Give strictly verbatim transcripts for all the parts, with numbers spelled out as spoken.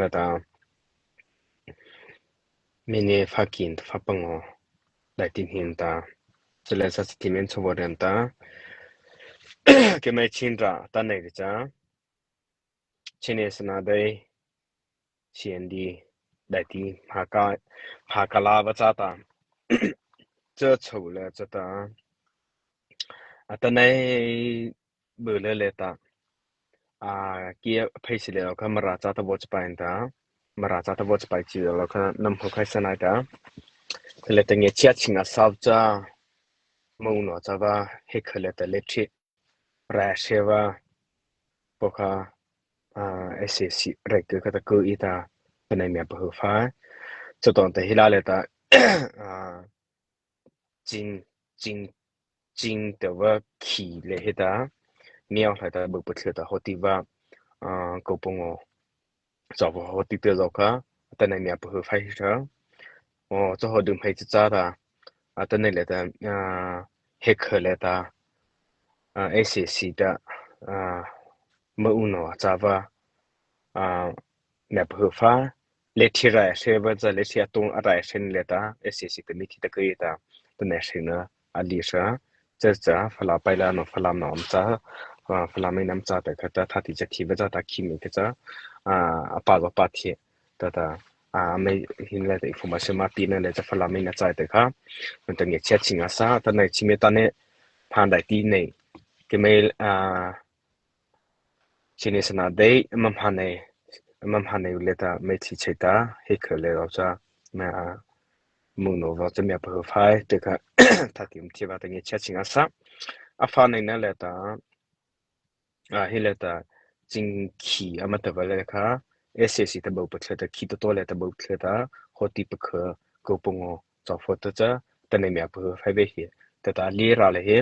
la ta, mene fakin fa pango, dai tin hin ta, sele sa ti men so boren ta, ke mai chin ra ta nei cha, chine sana dai, C N D, dai ti, haka, haka la ba cha ta, cha chau le cha ta, a ta nei, bu le le ta, a, ki phei si le ka Mara cha ta bo cha pai ta, Mara cha ta bo cha pai chi le ka nam ho khai sa nai ta, le ta nge chia ching a sa cha, mo no cha ba, he kha le ta le chi, ra she ba, po kha, a, S A C, re ke ka ta ku i ta, ta nei mia pa hu fa, cha ton ta hi la le ta, a, ching, ching, ching te va khi le he ta, miao lai ta bu pa thlu ta ho ti va, a, ko pong o, cha va ho ti te zo ka, ta nei mia pa hu fa hi ta, o, cha ho dum hai cha cha ta, a, ta nei le ta, a, he kha le ta, a, S A C ta, a, ma u no cha va, a, mia pa hu fa, le thi ra she va cha le thi a tung a ra she le ta, S A C ta mi thi ta ka i ta, ta nei she na, a li sa, cha cha, fa la pai la no, fa la no am cha, a, fa la mai nam cha ta ka ta, tha ti cha thi va cha ta khi mi ka cha, a, a pa zo pa thi, ta ta, a, mai hin le ta information ma pi na le cha fa la mai na cha ta ka, man ta nge chia ching a sa, ta nei chi me ta ne, phan dai ti nei, ke mai, a, Chine sana dei, ma mha nei, ma mha nei le ta, mai thi chei ta, he kha le lo cha, ma, mu no va cha mia pa hu fai, te ka, ta ti um thi va ta nge chia ching a sa. A fa nei na le ta, a, hi le ta, ching khi a ma ta va le kha, S A C ta bo pa thlu ta, khi to to le ta bo thlu ta, ho ti pa kha, ko pong o, cha pho ta cha, ta nei mia pa hu fai ve hi, ta ta li ra le hi,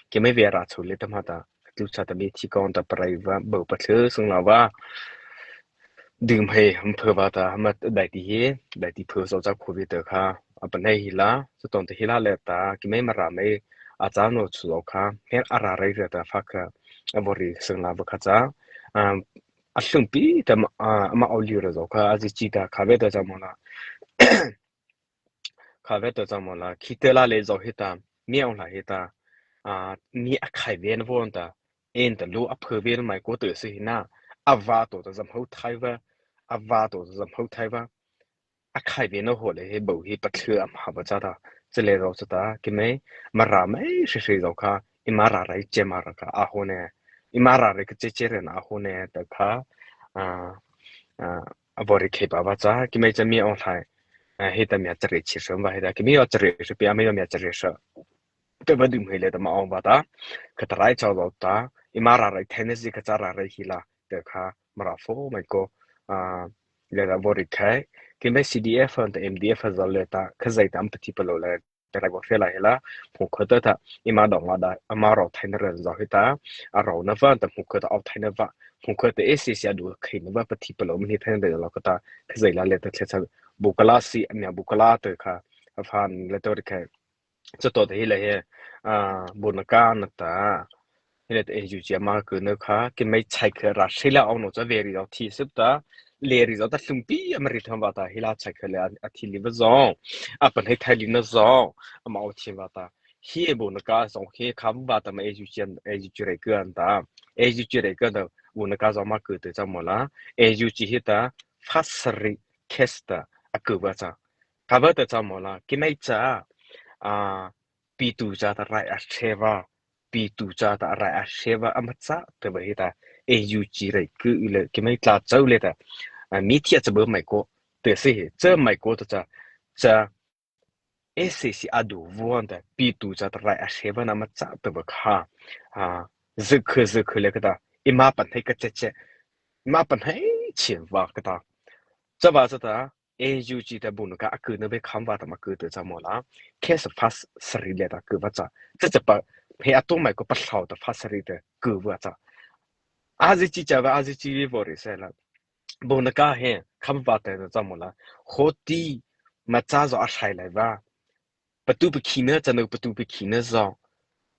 ke mai ve ra chu le ta ma ta, tu cha ta mi thi kong ta pa rai va, bo pa thlu sung la va, dum hai, am pha va ta, ma dai ti hi, dai ti pha so cha khu ve ta kha, a pa nei hi la, cha ton ta hi la le ta, ke mai Mara mai, a cha no chu lo kha, he a ra rai re ta fa kha, a bo ri sung la va kha cha, a, a hlum pi ta ma, a, ma au li ra zo kha, a zi chi ta kha ve ta cha mo la. Kha ve ta cha mo la, khi te la le zo hi ta, mi au la hi ta, a, mi a khai ve na von ta, en ta lu a pha ve na mai ko te si hi na, a va to ta zam hau thai va, a va to ta zam hau thai va, a khai ve na ho le he bo hi pa thlu am ha va cha ta, cha le zo cha ta, ke mai, Mara mai shi shi zo kha, i Mara rai che Mara ka a ho ne, i Mara rai ka che che re na a ho ne, ta kha, a, a, a bo ri khai pa va cha, ke mai cha mi au lai, a, he ta mia cha re chi shi va he ta, ke mi au cha re shi pi a mi au mia cha re shi. Te va dum hai le ta ma au va ta, ka ta rai cha va ta, i Mara rai thai ne zi ka cha ra rai hi la, te kha Mara pho mai ko, a, le ta bo ri khai, ke mai C D F ta M D F za le ta, ka zai ta am pa thi pa lo le, te rai bo fe la hi la, phu kha ta ta, i ma dong la da, a ma ro thai na re zo hi ta, a ro na va ta phu kha ta au thai na va, phu kha ta S A C a du khai na va pa thi pa lo mi thai na re lo ka ta, ka zai la le ta thlu cha, bu ka la si, a mia bu ka la te kha, a phan le to ri khai, Cha to te hi le he, a, bu na ka na ta, hi le te N U G ama ku na kha, ke mai chai kha ra shi la au no cha ve ri au thi sip ta, le ri zo ta hlum pi a ma ri tham va ta, hi la chai kha le a, a thi li va zo, a pa nei thai li na zo, a ma au thi va ta, hi bu na ka zo hi kham va ta ma N U G, N U G re ku an ta, N U G re ku ta, bu na ka zo ma ku te cha mo la, N U G hi ta, fa sari kes ta, a ku va cha. Kha va ta cha mo la, ke mai cha, a, pi tu cha ta rai a she va, pi tu cha ta rai a she va a ma cha ta va hi ta, N U G rai ku le, ke mai tla chau le ta, a, mi thia cha ba mai ko, te si hi, cha mai ko ta cha, cha, S A C a du von ta, pi tu cha ta rai a she va na ma cha ta va kha, a, zi khu, zi khu le ka ta, i ma pa nei ka che che, i ma pa nei che va ka ta. Cha va cha ta, N U G ta bu na ka a ku na ve kham va ta ma ku te cha mo la. Kes fa sari le ta ku va cha. Cha cha pa, he a to mai ko pa hlau ta fa sari ta ku va cha. A zi chi cha va, a zi chi vi vo ri se la. Bu na ka he, kham va ta cha mo la. Ho ti, ma cha zo a shai lai va. Pa tu pa khi na, cha no pa tu pa khi na zo.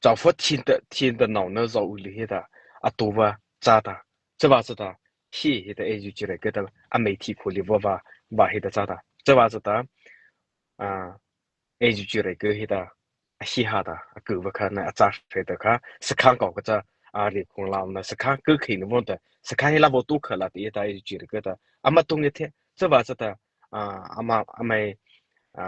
Cha pho thin ta, thin ta nau na zo u li he ta. A to va, cha ta. Cha va cha ta. hi heta A U G rei kei ta a mei thi kho li va va va heta cha ta. Cha va cha ta, a, A U G rei kei heta a hi ha ta, a ku va kha na a cha hre ta kha, sa kha kau ka cha, a, ri khong lam na, sa kha kei khei na von ta, sa kha hi la vo tu kha la ti ta A U G rei kei ta, a ma tung ye the, cha va cha ta, a, a ma, a mei, a,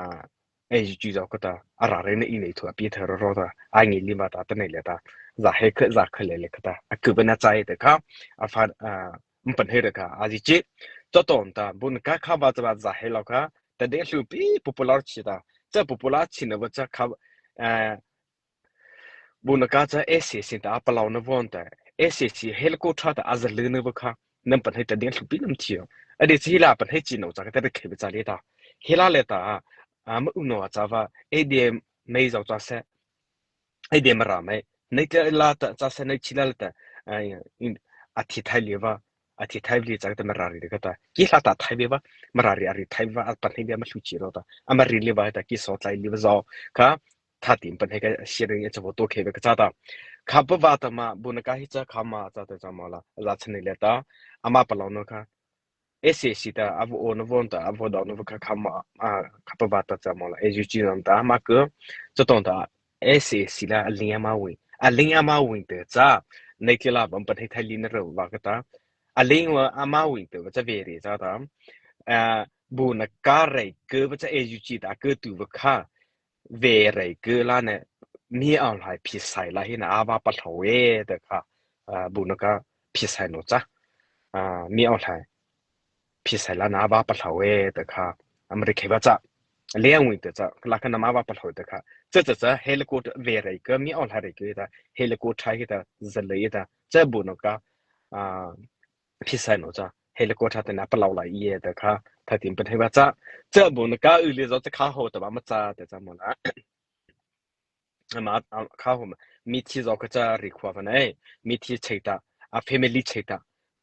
A U G zao kha ta, a ra rei na i nei thu a pi tha ro ro ta, a ngi li ma ta ta nei le ta, za he kha, za kha le le kha ta, a ku va na cha ye ta kha, a fa, a, mpan he re kha, a zi chi, to ton ta, bun ka kha va cha va za he lo kha, ta de hlu pi popular chi ta, cha popular chi na va cha kha, a, bun ka cha S A C ta a palau na von ta, S A C helicopter ta a za le na va kha, nam pan he ta de hlu pi nam thi yo. A de chi la pan he chi no cha ka ta de khe va cha le ta. He la le ta, a, ma u no a cha va, A D M mei zao cha se, A D M Mara mei, nei te la ta, cha se nei chi la le ta, a, in, a thi thai le va, a thi thai le cha ta Mara ri ka ta, ki la ta thai le va, Mara ri a ri thai va, a pan he le ma hlu chi ro ta, a ma ri le va ta, ki so tlai le va zao, kha, tha tim pan he ka si ri cha vo to khe ve ka cha ta, kha pa va ta ma, bun ka hi cha kha ma cha ta cha ma la, za cha nei le ta, a ma palau no kha, S A C ta, a vo o na von ta, a vo dao na va kha kha ma, a, kha pa va ta cha ma la, A U G nam ta, ma ka, cha ton ta, S A C la, a ling a ma wing, a ling a ma wing te cha, nei te la, bam pan he thai li na ro va ka ta, a ling wa a ma wing te va cha ve re cha ta, a, bun ka rei kei va cha A U G ta, kei tu va kha, ve rei kei la na, mi aw lai phi sai la hi na, a va pa hlau e, ta kha, a, bun ka phi sai no cha, a, mi aw lai phi sai la na va pa hlau e ta kha, a ma ri khe va cha. Le ang wing ta cha, la kha na ma va pa hlau ta kha. Cha cha cha, helicopter ve rei kei, mi aw lai rei kei ta, helicopter hi ta, za le ta, cha bun ka, a, phi sai no cha, helicopter ta na palau la ye ta kha, tha tim pan he va cha. Cha bun ka u le zo cha kha ho ta ba ma cha ta cha mo na. Ama, a, kha ho ma, mi thi zo ka cha ri khua va nei, mi thi chei ta, a family chei ta,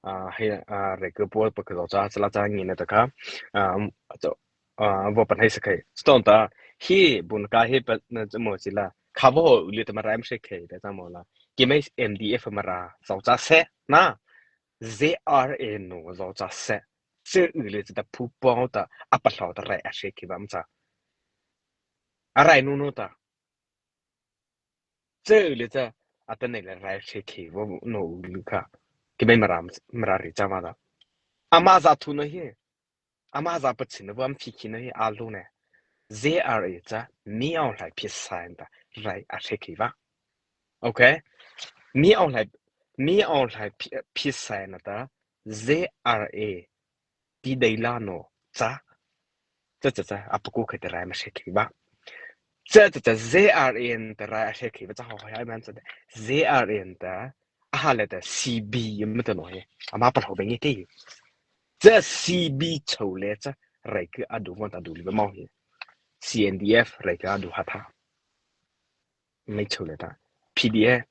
a, he, a, rei kei po pa ka zo cha, cha la cha ngi na ta kha, a, um, cha, a, vo pan he sa khe. Stone ta, hi bun ka he pa na cha mo chi la, kha vo u le ta ma rai ma se khe ta cha mo la. Ki mei M D F Mara zo cha se, na, Z R A no zo cha se. Che u le cha ta phu pao ta, a pa hlau ta rai a se khe va ma cha. A rai no no ta. Che u le cha, a ta nei le rai se khe vo no u le kha. Ki mei Mara, Mara ri cha ma ta. Ama za thu no hi. Ama za pa chin na va am phi khi no hi a lu ne. Z R A cha, mi aw lai phi sai ta, rai a se khe va. Okay? Mi aw lai, mi aw lai phi, phi sai na ta, Z R A ti dei la no, cha. Cha cha cha, a pa ku khe ta rai ma se khe va. Cha cha cha, Z R A ta rai a se khe va, cha ho ya man cha ta. Z R A ta, a ha le ta C B ma ta no he. A ma pa hlau be ngi te. Cha C B chou le cha, rei kei a du von ta du li va mau he. C N D F rei kei a du ha tha. Mei chou le ta. P D F.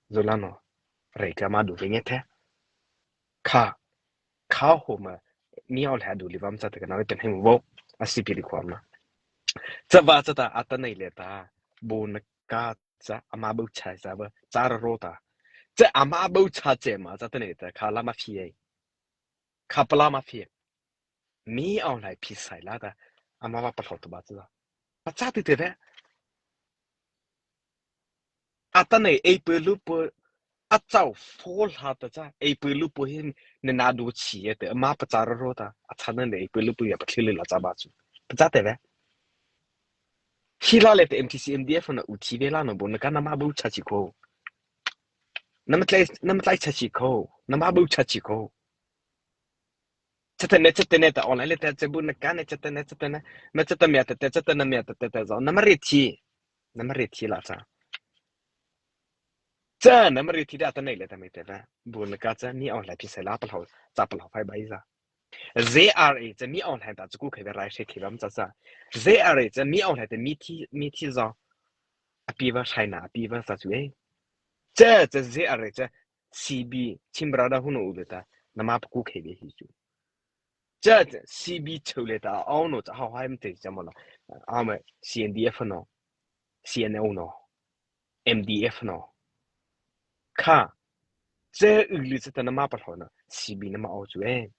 Zo la no, rei kei ma du ve nge the. Kha, kha ho ma, mi aw lai du li va ma cha te ka na ve ten he mo vo, a si pi ri khua ma. Cha va cha ta a ta nei le ta, bun ka cha, a ma bu cha cha va, cha ro ro ta. Cha a ma bu cha che ma, cha ta nei ta, kha la ma phi e. Kha pa la ma phi e. Mi aw lai phi sai la ta, a ma va pa hlau ta ba cha. Pa cha ti te ve. A ta nei ei pu lu pu, a chau fo hla ta cha, ei pu lu pu hin ne na du chi e te, ma pa cha ro ro ta, a cha na nei ei pu lu pu ya pa thli le la cha ba chu. Pa cha te ve. Hi la le te M T C M D F na u thi ve la no bu na ka na ma bu cha chi ko. Na ma tlai, na ma tlai cha chi ko, na ma bu cha chi ko. Cha te ne, cha te ne ta online le te, cha bu na ka ne, cha te ne, cha te ne, ma cha te mia te te, cha te ne mia te te te zo, na ma ri thi, na ma ri thi la cha. Cha, na ma ri thi da ta nei le ta mei te va, bu na ka cha, mi aw lai phi sai la pa hlau, cha pa hlau phai bai za. Z R A cha mi aw lai ta cha ku khe ve rai se khe va ma cha cha. Z R A cha mi aw lai te mi thi, mi thi zo. A pi va sai na, a pi va sa chu e. Cha, cha Z R A cha C B, Chin Brotherhood no u le ta, na ma pa ku khe ve hi chu. Cha, cha C B chou le ta, aw no cha hau hai ma te cha mo la. A ma C N D F no, C N O no, M D F no. Kha, Cha y li cha ta nama palôh na, C B nama o chu e.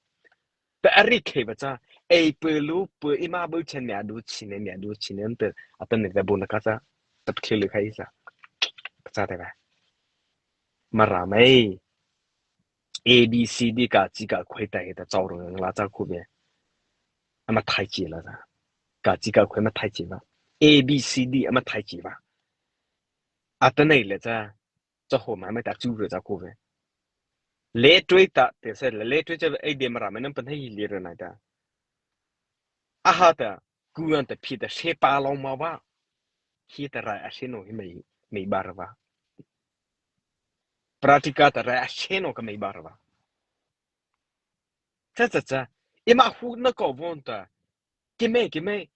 Ta a ri khei ba cha, ei palo pa eima bo chen mia du chin ne, mia du chin ne, ta, atanoh ta bo na ka cha, ta pkhe le khai sa. Ka cha ta ba. Mara mai. A B C D ka chi ka khoi ta he ta chau rong la cha khu be. Ama thai chi la cha. Ka chi ka khoi ma thai chi ba. A B C D ama thai chi ba. Atanoh le cha. Cha ho ma mai ta chu re cha khu be. Le trei ta, te se le, le trei cha ei de mara mai nam pan hei li re na ta. Aha ta, kuan ta phi ta she pa lo ma ba. Hi ta ra a she no hi mai, mai ba ra ba. Pratika ta ra a she no ka mai ba ra ba. Cha cha cha. Eima hu na ko von ta. Ki mai, ki mai.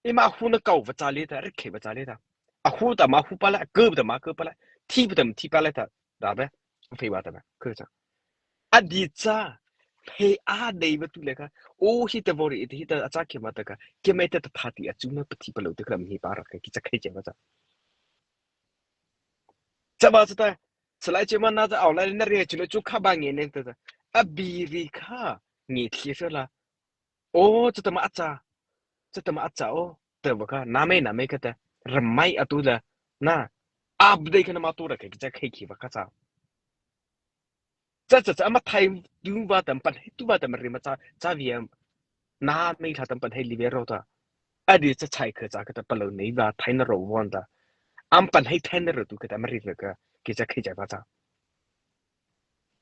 Eima hu na ko va cha le ta, ri khei va cha le ta. A hu ta ma hu pa la, ko ta ma ko pa la. Thi ta ma thi pa la ta. Da be. Phei va ta ba. Ko cha. A di cha. Phei a dei va tu le ka. O hi ta vori, hi ta a cha ki ma ta ka. Ki mai ta ta pha ti a chu na pa thi pa lo ta ka mi pa ra ka ki cha khei che va cha. Cha ba cha ta. Cha lai che ma na cha au lai na re chu na chu kha ba nge ne ta ta. A bi ri kha. Nge thie sa la. O, cha ta ma a cha. Cha ta ma a cha o. Ta va ka. Na mai na mai ka ta. Ra mai a tu la. Na. Ab dei ka na ma tu ra ka ki cha khei ki va ka cha. Cha cha cha ama thai tu va tam pan hei tu va tam ri ma cha cha vi am. Na mai tha tam pan hei li ve ro ta. A di cha chai kha cha ka ta palo nei va thai na ro von ta. Am pan hei thai na ro tu ka ta ma ri ra ka ki cha khei cha va cha.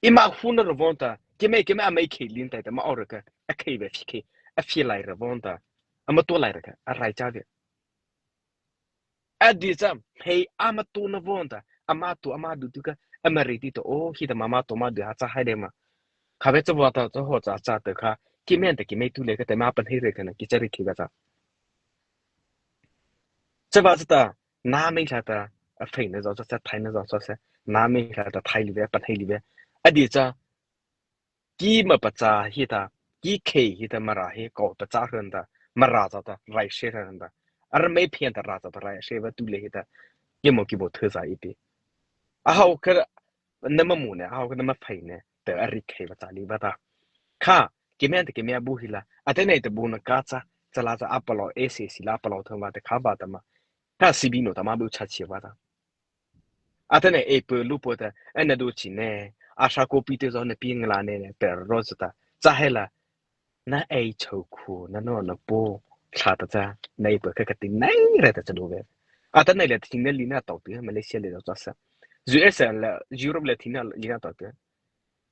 Eima hu na ro von ta. Ki mai ki mai a mai khei lin ta ta ma o ra ka. A khei ve phi khei. A phi lai ra von ta. Ama tu lai ra ka. A rai cha ve. A di cha, hei ama tu na von ta, ama tu ama du tu ka, ama ri ti to, o, hi ta ma ma tu ma du ha cha hai de ma. Kha ve cha va ta, cha ho cha cha ta kha, ki men ta ki mai tu le ka ta ma pan hei re ka na, ki cha ri ki ga cha. Cha va cha ta, na mai la ta, a phei na zo cha, cha thai na zo cha, na mai la ta thai li ve, pan hei li ve. A di cha, Ki ma pa cha hi ta, ki khei hi ta Mara hi ko pa cha hran ta, Mara cha ta rai she hran ta. Ar mai phian ta ra cha ta rai she va tu le hi ta. Ki mo ki bo thei za i ti. A hau ka na ma mu ne, a hau ka na ma phai ne, ta a ri khei va cha li va ta. Kha, ki men ta ki me bu hi la, a te nei ta bu na ka cha, cha la cha a pa lo e se si la pa lo thang va ta kha va ta ma. Kha si bi no ta ma bu cha chi va ta. Atanoh ei palo pa ta, a na do chi ne, a sa ko pi te zo na pi ngla ne ne, pe ro zo ta. Cha he la, na ei cho khu, na no na po, cha ta cha, na ei pa ka ka ti nai re ta cha do ve. Atanoh le ti na li na tau ti, Malaysia le zo cha sa. U S le, Europe le ti na li na tau ti.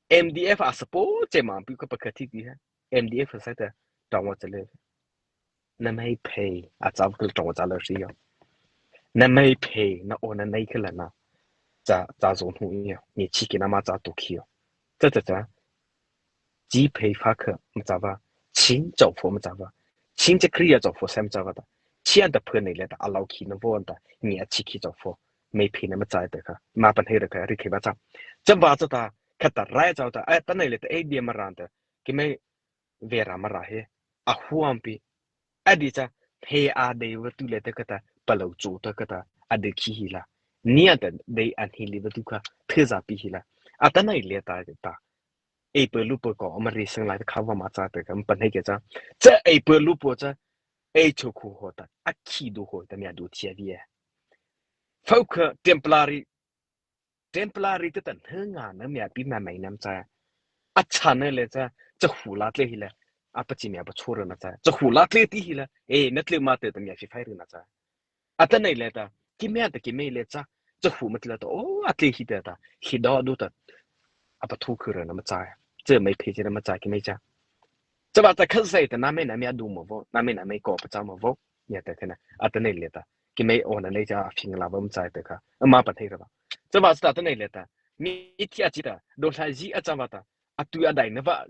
M D F a support che ma pi ka pa ka ti ti ha. M D F sa ta, tong wa cha le. Na mai phei, a cha kul tong cha le si yo. Na mai phei, na o na nei kala na. Cha, cha zo hu yo. Ni chi ki na ma cha tu ki yo. Cha cha cha. Chi phei fa kha, ma cha va. Chin chau fo ma cha va. Chin cha kriya chau fo sem cha va ta. Chi an ta phun nei le ta, a lau ki na vo an ta. Ni a chi ki chau fo. Mai phei na ma cha ta kha. Ma pan hei ra kha, ri ki ba cha. Cha va cha ta, kha ta rai cha ta. A ta nei le ta, ei dia ma ran ta. Ki mai Vera Mara he, a huam pi. A di cha, he a dei va tu le ta ka ta, pa lo chu ta ka ta, a dei ki hi la. Ni a ta dei an hi li va tu ka, the za pi hi la. A ta nai le ta ta. Ei pa lu pa ko, ma ri sang la ka va ma cha ta ka, pa nei ke cha. Cha ei pa lu pa cha, ei cho khu ho ta, a ki du ho ta, mi a du ti a vi e. Fau ka temporary Temporary te ta hna nga na mia pi ma mai nam cha. A cha na le cha, cha hu la tle hi le. A pa chi mia pa cho ra na cha. Cha hu la tle ti hi le. E, na tle ma te ta mia fi fai ri na cha. A ta nei le ta. Ki mia ta ki mai le cha. Cha hu ma tle ta. O, a tle hi ta ta. Hi do do ta. A pa thu khu ra na ma cha. Cha mai phe chi na ma cha ki mai cha. Cha ba ta kha sai ta na mai na mia du ma vo. Na mai na mai ko pa cha ma vo. Nia ta te na. A ta nei le ta. Ki mai o na nei cha a fing la va ma cha ta kha. A ma pa thei ra ba. Cha ba cha ta nei le ta. Mi thi a chi ta. Do sa ji a cha ba ta. A tu a dai na va.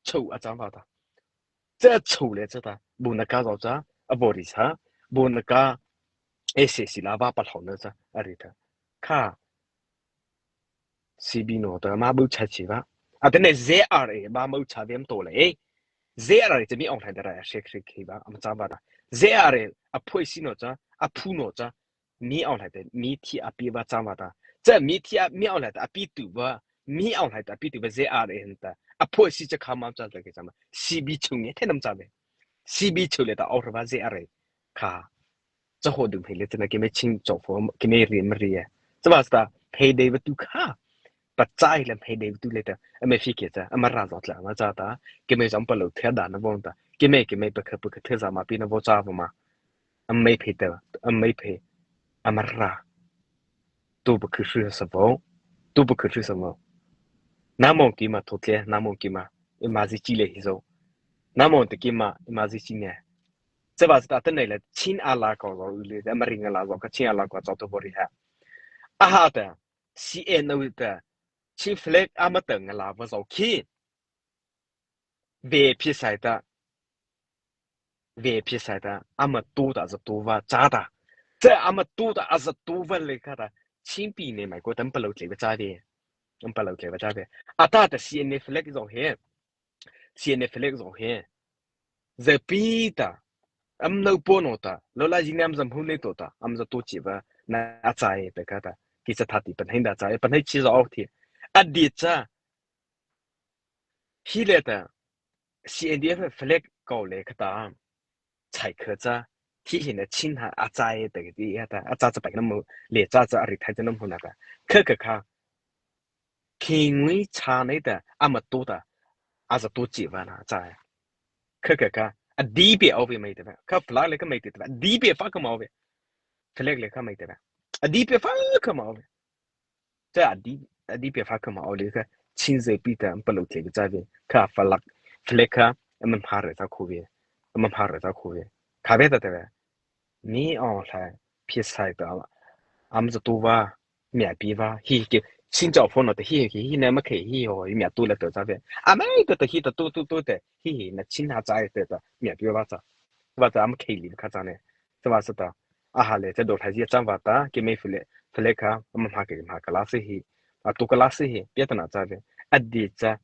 Chau a cha ba ta. Cha chau le cha ta. Bu na ka zo cha. A bo ri cha. Bu na ka. E se si la ba pa hlau na cha. A ri ta. Kha. C B no ta ma bu cha chi ba. A te ne Z R A ba ma bu cha vem to le. Z R A cha mi ong thai da ra shek shek ki ba. A ma cha ba ta. Z R A a phoi si no cha. A phu no cha. Mi ong thai te. Mi thi a pi ba cha ba ta. Cha mi thi a mi ao lai ta a pi tu ba, mi ao lai ta a pi tu ba Z R A hna ta. A pho si cha kha ma cha ta ke cha ma. C B chu nge the nam cha be. C B chu le ta ao ra ba Z R A. Kha. Cha ho du hei le cha na ke me ching cho pho ke me ri ma ri ya. Cha ba sta hei dei ba tu kha. Pa chai le hei dei ba tu le ta. A me fi ke cha. A ma ra zo tla ma cha ta. Ke me zam pa lo the da na vo ta. Ke me ke me pa kha pa kha the za ma pi na vo cha vo ma. A me phe ta. A me phe. A ma ra. Tu ba khu shu sa vo. Tu ba khu shu sa vo. Na mo ki ma tho tle, na mo ki ma. I ma zi chi le hi zo. Na mo te ki ma, i ma zi chi ne. Cha ba sta ta nei le, chin a la ko zo u le, a ma ri nga la zo ka chin a la ko zo to bo ri ha. A ha ta, C N O ta, chin flag a ma ta nga la ba zo ki. Ve phi sai ta. Ve phi sai ta, ama tu ta za tu va cha ta. Cha ama tu ta a za tu va le kha ta. Chin pi ne mai ko tam pa lo tle va cha ve. Am pa lo tle va cha ve. A ta ta C N A flag zo he. C N A flag zo he. Za pi ta. Am no po no ta. Lo la ji ne am zam hu ne to ta. Am za tu chi va. Na a cha e pe kha ta. Ki cha tha ti pan hai da cha e pan hai chi zo au thi. A di cha. Hi le ta, C N D F flag ko le kha ta, chai kha cha, hi hi na chin ha a chai ta ki ti ya ta, a cha cha pa na mo, le cha cha a ri thai cha na mo na ta. Kha kha kha, khi ngui cha nei ta, a ma tu ta, a za tu chi va na cha. Kha kha kha, a di pe au ve mai ta, kha flag le kha mai ta, a di pe fa kha ma au ve. Flag le kha mai ta, a di pe fa kha ma au ve. Cha a di, a di pe fa kha ma au le kha, chin ze pi ta, pa lo tle cha ve, kha flag, flag kha, a man pha re ta khu ve, a man pha re ta khu ve. Kha ve ta ta ve. Mi au la, phi sai ta, am za tu va, mi a pi va, hi ki, chin chao phone ta hi ki, hi na ma khe hi ho, mi a tu la ta cha ve. A mai ta ta hi ta tu tu tu te, hi hi na chin ha cha ta ta, mi a pi va cha. Va cha am khe li kha cha ne. Cha va sa ta. A ha le, cha do thai ji cha va ta, ki me flag, flag kha, am ha ke ma ka la se hi. A tu ka la se hi, pia ta na cha ve. A di cha,